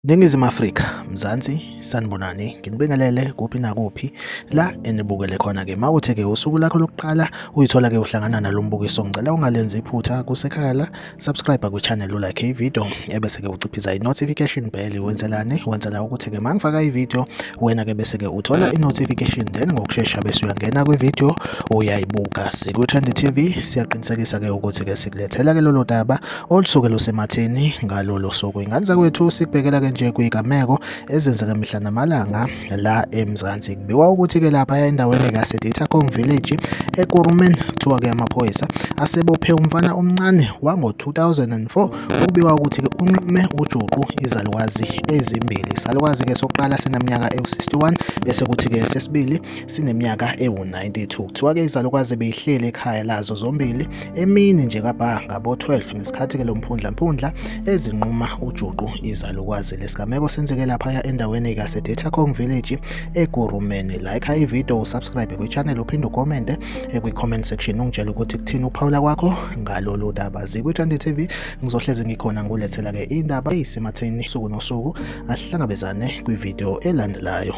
Ningizimu Afrika, Mzansi, sanibonani, nginibingelele kuphi nakuphi la enibukele khona-ke. Mawuthi-ke usuku lakho lokuqala uyithola-ke uhlangana nalo mbukiso, ngicela ungalenzi iphutha kusekhaya la, subscribe kwi-channel ulike i-video ebese-ke uciphiza i-notification bell. Wenzelani? Wenzela ukuthi-ke uma ngifaka i-video wena-ke bese-ke uthola i-notification then ngokushesha bese uyangena kwi-video uyayibuka. Sikwi-Trend TV siyaqinisekisa-ke ukuthi-ke sikulethela-ke lolo daba olusuke lusematheni ngalolo suku. Ingane zakwethu sikubhekela-ke nje kwigameko ezenzeka mihla namalanga la eMzansi. Kubikwa ukuthi-ke lapha endaweni kaseDithakong Village eKuruman kuthiwa-ke amaphoyisa asebophe umfana omncane wango-2004 okubikwa ukuthi-ke unqume ujuqu izalukazi ezimbili. Isalukazi-ke sokuqala sineminyaka ewu-61 bese kuthi-ke sesibili sineminyaka ewu-92. Kuthiwa-ke izalukazi beyihleli ekhaya lazo zombili emini nje kabha ngabo-12 ngesikhathi-ke lo mphundlamphundla ezinquma ujuqu izalukazi. Lesigameko senzeke laphaya endaweni kaseDithakong Village eKurumeni. Like i-video, usubscribe kwi-channel uphinde ucommente kwi-comment section ungitshele ukuthi kuthini uphawula kwakho ngalolu daba. Zikwi-Trend TV ngizohlezi ngikhona ngilethela-ke indaba eyisematheni suku nosuku. Ahlangabezane kwi-video elandelayo.